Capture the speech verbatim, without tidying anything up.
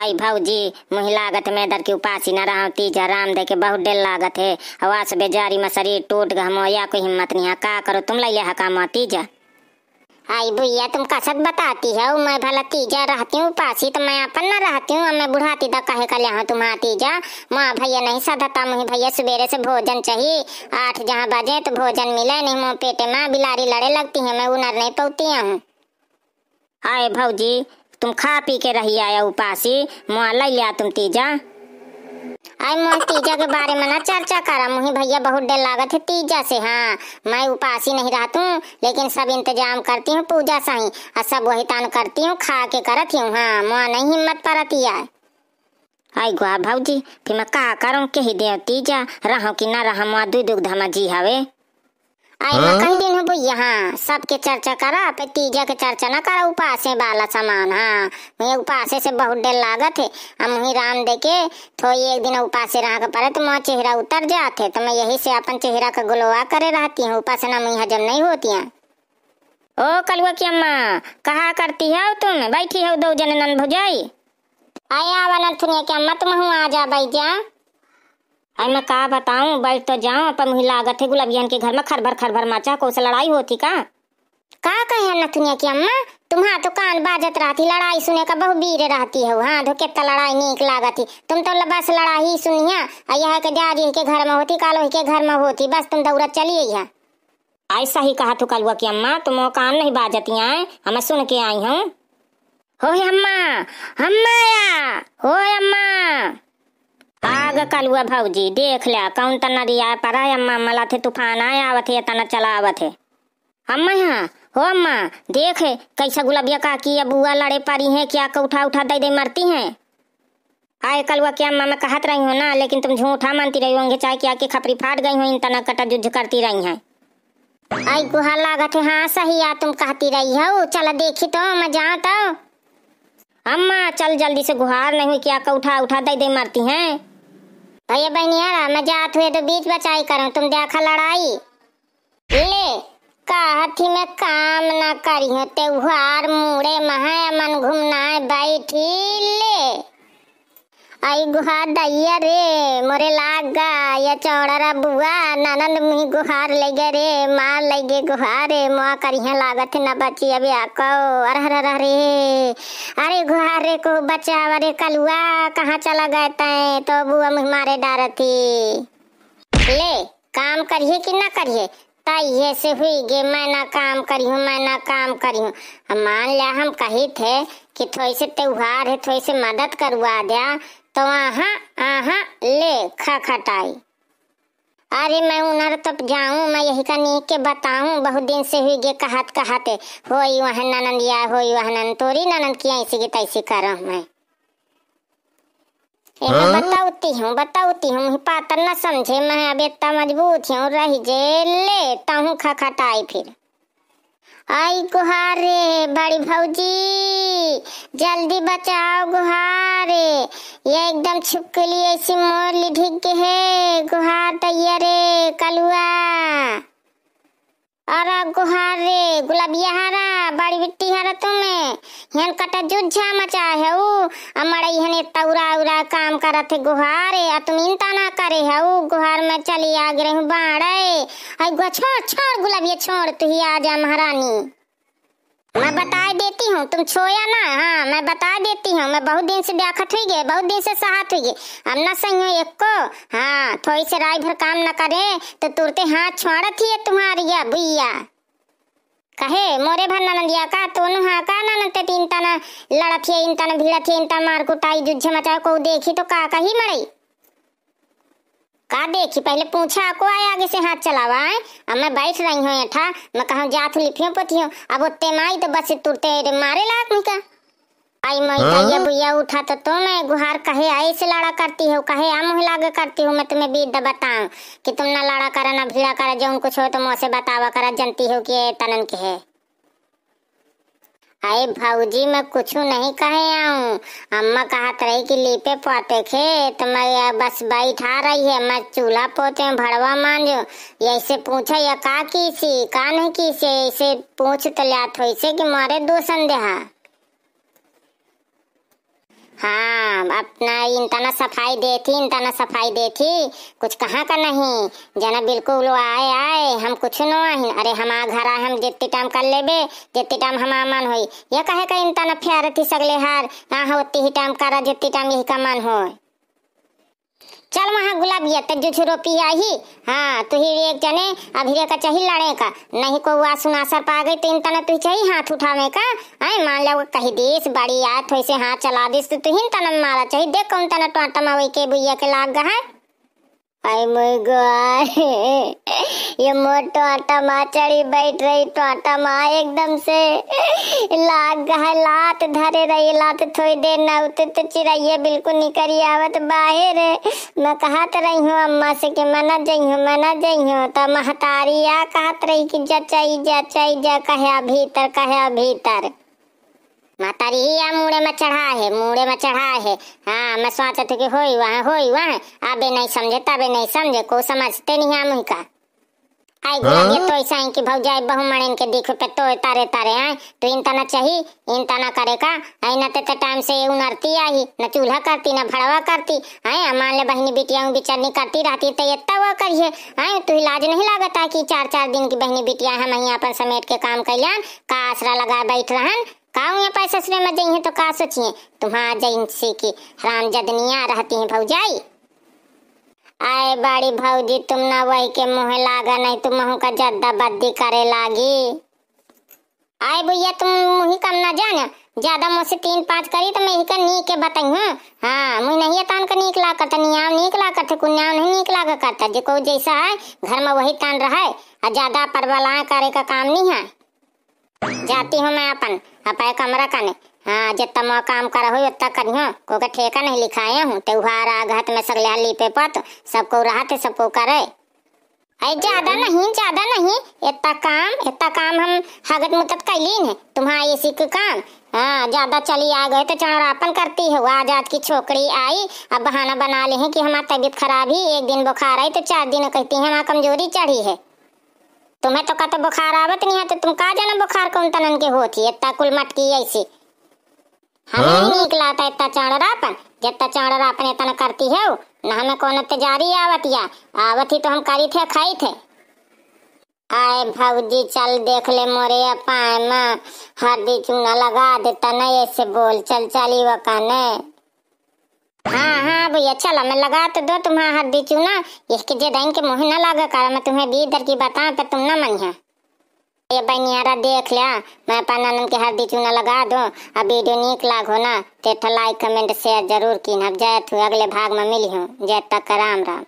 आई भौजी, मुही लागत में दर के उपासी न रहव तीजा, राम दे के बहुत डेर लागत है। अउ आस बेजारी में शरीर टूट गह, मोया कोई हिम्मत नहीं है, का करो तुम लैले हका मोआ तीजा। आई भैया, तुम कसत बताती हो, मैं भला तीजा रहती हूँ उपासी, तो मैं अपन न रहती हूँ, अब मैं बुढ़ाती दा कहे का ल्याहूँ तुम्हारा तीजा। मोआ भैया नहीं सधता, मुही भैया सुबेरे से भोजन चाहिए, आठ जहाँ बजे तो भोजन मिले नहीं, मोह पेटे में बिलारी लड़े लगती है, मैं उनर नहीं पौती हूँ। आए भौजी, तुम खा पी के रही आया उपासी, मोआ लैल्या तुम तीजा। आए मोआ तीजा के बारे में ना चर्चा करा, मुही भैया बहुत डेर लागत है तीजा से। हाँ, मैं उपासी नहीं रहतूँ, लेकिन सब इंतजाम करती हूँ पूजा सही, और सब वही तान करती हूँ, खा के करत हूँ। हाँ, मोआ नहीं हिम्मत परती आए। आई गुआ भौजी, फिर मैं का करूँ, कही देव तीजा, रहूँ कि ना रहूँ, मोआ दुई दुख धमा जी हवे। आई मैं हाँ? कही दिन हूँ भैया, हाँ, सबके चर्चा करा, पे तीजा के चर्चा ना करा, उपासे वाला सामान। हाँ, मैं उपासे से बहुत डेर लागत है, हम वही राम दे के थोड़ी एक दिन उपासे रहा के पड़े, तो मोआ चेहरा उतर जात है, तो मैं यही से अपन चेहरा का ग्लोआ करे रहती हूँ, उपासना मुही हजम नहीं होती है। ओ कलुआ की अम्मा, कहा करती हो तुम, बैठी हो दो जने नन भुजाई। आया आवा नथुनिया की अम्मा, तुम हूँ आ जा, बैठ जा। आई मैं का बताऊं, बैठ तो जाऊं, पर मुही लागत है गुलबियन के घर में खरभर खरभर मचा, कौसे लड़ाई होती का? का कहे नथुनिया की अम्मा, तुम्हारा तो कान बाजत रहती, लड़ाई सुने का बहु बीर रहती हो। हाँ, धो केत्ता लड़ाई नीक लागत ही, तुम तो ल-, बस लड़ाई सुनिया, आ यह के जा जी के घर में होती, काल वही के घर में होती, बस तुम दौड़त चली आई है। आई सही कहा तू कलुआ की अम्मा, तुम वो कान नहीं बाजती आए, हमें सुन के आई हूँ। हो हे अम्मा, अम्मा या, हो हे अम्मा। आग कलुआ भौजी, देख ल्या, कौन तना रिया परा है अम्मा, मला थे तूफान आए आवत है, तना चला आवत है। अम्मा यहाँ, हो अम्मा, देख है, कैसा गुलबिया काकी या बुआ लड़े परी हैं, क्या का उठा उठा दे दे मरती हैं। आए कलुआ की अम्मा, मैं कहत रही हूँ ना, लेकिन तुम झूठा मानती रही होंगे, चाहे क्या की खपरी फाट गई हो, इन तना कटा जुझ करती रही हैं। आई गुहा लागत है, हाँ सही आ तुम कहती रही हो, चल देखी तो, मैं जाऊँ तो। अम्मा, चल जल्दी से, गुहार नहीं हुई क्या का उठा उठा दे दे मरती हैं। भैया बहनियारा, मैं जात हुए तो बीच बचाई करूँ, तुम देखा लड़ाई। ले, कहत ही मैं काम ना करिहूँ, त्योहार मुड़े महा मन घूमना बैठी ले। आई गुहार दैया रे, मोरे लाग गा, या चौड़ा रा बुआ, ननद मुही गुहार ले गे रे, मार ले गे गुहार रे, मोआ करिहे लागत न बची अब याको, अरे हरे हरे रे, अरे गुहार रे को बचावा रे कलुआ, कहाँ चला गए तैं, तो बुआ मुही मारे डारती। ले, काम करिहे कि ना करिहे, ता ये से हुई गे, मैं ना काम करिहूँ, मैं ना काम करिहूँ। अब मान ल्या हम कही थे कि थोड़ी से त्योहार है, थोड़ी से मदद करवा द्या, तो आहा, आहा, ले, खा खटाई। अरे मैं उनर तब जाऊँ, मैं यही का नीक के बताऊँ, बहुत दिन से हुई गे कहत कहत, होई वह ननंदिया, होई वह ननंद, तोरी ननंद की ऐसी की तैसी करहूँ मैं। एमे हाँ? बताउती हूँ, बताउती हूँ, मुही पातर न समझे, मैं अब इतना मजबूत हूँ, रही जे ले, तहूँ खखटाई फिर। आई गुहार रे, बड़ी भौजी, जल्दी बचाओ गुहार रे, ये एकदम छिपकली ऐसी मोर ली ढिग के है, गुहार दैया रे, कलुआ। अरे गुहार रे, गुलबिया हरा, बड़ी बिट्टी हरा तुम्हें। हियन कटा जुझा मचा है ऊ, अमड़ई हने तौरा उरा काम करत है गुहार रे, आ तुम इनता ना करे है ऊ, गुहार में चली आ गिरे हूँ बाड़े। आई गुआ छोड़, छोड़ गुलबिया छोड़, तू ही आ जा महारानी। मैं बता देती हूँ, तुम छोया ना, हाँ, मैं बता देती हूँ, मैं बहुत दिन से देखत हुई गे, बहुत दिन से सहत हुई गे, अब ना सही हो एको, हाँ, थोड़ी से राई भर काम न करे, तो तुरते हाथ छोड़त ही है तुम्हारी या बुइया। कहे, मोरे भर ननदिया का, तोनु हाँ का ननद ते तीन तना लड़त ही, इन तना भिड़त ही, इन तना मार कुटाई, जुझे मचाए, को देखी तो का कही मड़ई। का देखी, पहले पूछा, को आए आगे से हाथ चलावा है? अब मैं बैठ रही हूँ ऐठा, मैं कहूँ जात हूँ लिफियों पोतियों, अब उत्ते माई तो बस तुरते रे मारे लाग नहीं का। आई मोई हाँ? दैया बुइया उठा तो तुम गुहार कहे ऐसे लड़ा करती हो, कहे आ मुँह लागे करती हो, मैं तुम्हें बीत द बताऊँ कि तुम ना लड़ा करा ना भिड़ा करा, जौन कुछ हो तो मुँह से बतावा करा, जनती हो कि ये तनन के है। अरे भौजी, मैं कुछ नहीं कहे आऊँ। अम्मा कहत रही कि लीपे पोते खेत, मैं बस बैठा रही है, मैं चूल्हा पोते हूँ, भड़वा मांजो। ऐसे पूछा या का कीसी, का नहीं कीसी, ऐसे पूछ तो ल्यात हो, ऐसे कि मारे दो संदेहा। हाँ। अपना इनतना सफाई देथी, इनतना सफाई देथी, कुछ कहाँ का नहीं। जना बिल्कुल आए, आए, हम कुछ न आहिन। अरे हमार घर आए, हम जित्ती टाइम कर लेबे, जित्ती टाइम हमार मन होई। ये कहे का इनतना फेरथी सगले हार, हाँ, हाँ, उतनी ही टाइम करा, जित्ती टाइम यही का मन होय। चल वहाँ गुलाबिया, ते जुझुरो पियाही। हाँ, तुही एक जने अभिरे का चाही लड़े का, नहीं को वा सुनासर पा गई तो इनतना तुही चाही हाथ उठावे का। आए, मान लो कही दिस, बड़ी आत होइसे हाथ चला दिस तो तुही इनतना मारा चाही। देख कौन तना टोंटा मा वही के बुइया के लाग गा है। आई मुई गो आए, ये मोर टोंटा मा चढ़ी बैठ रही, टोंटा मा एकदम से लाग गा है, लात धरे रही, लात थोड़ी देर ना उते तो चिरैया बिल्कुल निकरी आवत बाहेर। मैं कहत रही हूँ अम्मा से कि मना जइहूँ, मना जइहूँ, त महतारी आ कहत रही कि जा चई जा, चई जा, कह्या भीतर, कह्या भीतर। महतारी ही आ मूड़े में चढ़ा है, मूड़े में चढ़ा है। हाँ, मैं सोचत हूँ कि होई वहाँ, होई वहाँ, अबे नहीं समझे, तबे नहीं समझे, को समझते नहीं हम ही का। आई गुलाबिया हाँ? तो ऐसा है कि भौजाई बहू मड़न के दिख पे तो तारे तारे आए, तो इनतना चाही, इनतना करे का। आई न ते, ते टाइम से ये उनरती आई, न चूल्हा करती, न भड़वा करती। आई मान ले बहनी बिटिया बिचरनी करती रहती तो ये तवा करिए। आई तुही लाज नहीं लागत है कि चार चार दिन की बहनी बिटिया हम ही अपन समेट के काम कैलियान, का आसरा लगा बैठ रहन, का हुए पैसा ससुरे में जइहे तो का सोचिए, तुम्हारा जैसी की हराम जदनिया रहती हैं भौजाई। आए बड़ी भौजी, तुम ना वही के मुँह लागा, नहीं तुम महू का जद्दा बद्दी करे लागी। आए बुइया, तुम मुही कम ना जाना, ज्यादा मुझसे तीन पाँच करी तो मैं ही का नीक के बताई हूँ। हाँ, मुझे नहीं तान का नीक लाग करता, नियाव नीक लाग करता, कुन्याव नहीं नीक लाग करता, जे को जैसा है घर में वही तान रहे, और ज्यादा परबलाएं करे का काम नहीं है। जाती हूँ मैं अपन, अपन कमरा कने। हाँ, जितना मोर काम कर हो उतना करियो, को के ठेका नहीं लिखाए हूँ, त्योहार आ गहत में सगले लीपे पत, सबको रहत, सबको करे। अरे ज्यादा नहीं, ज्यादा नहीं, इतना काम, इतना काम हम हगत मुतत कैलीन है, तुम्हारा इसी के काम। हाँ, ज्यादा चली आ गए तो चौड़ापन करती है। आज, आज की छोकरी आई, अब बहाना बना ले हैं कि हमारी तबीयत खराब ही, एक दिन बुखार आई तो चार दिन कहती है हमारा कमजोरी चढ़ी है। तुम्हें तो का तो बुखार आवत नहीं है, तो तुम का जाना बुखार कौन तनन के होत ही, इतना कुल मटकी ऐसी। हमें हाँ? नहीं नीक लागत इतना चौड़रापन, जितना चौड़रापन इतना करती है, न हमें कौन तजारी आवत या, आवत ही तो हम करी थे, खाई थे। आए भौजी, चल देख ले मोरे अपाए माँ, हरदी चूना लगा देता न, ऐसे बोल चल चली वकाने। हाँ, हाँ भैया, चला मैं लगा तो दो तुम्हारा हरदी चूना, इसके जे दाइन के मुँह ना लगा कर, मैं तुम्हें दी दर की बताऊँ पर तुम ना मनिहा। ये बनियारा देख लिया, मैं अपन ननन के हरदी चूना लगा दूँ। अब वीडियो नीक लाग हो ना, ते ठा like, comment, share जरूर कीन। अब जय थू, अगले भाग में मिली हूँ। जय तक राम राम।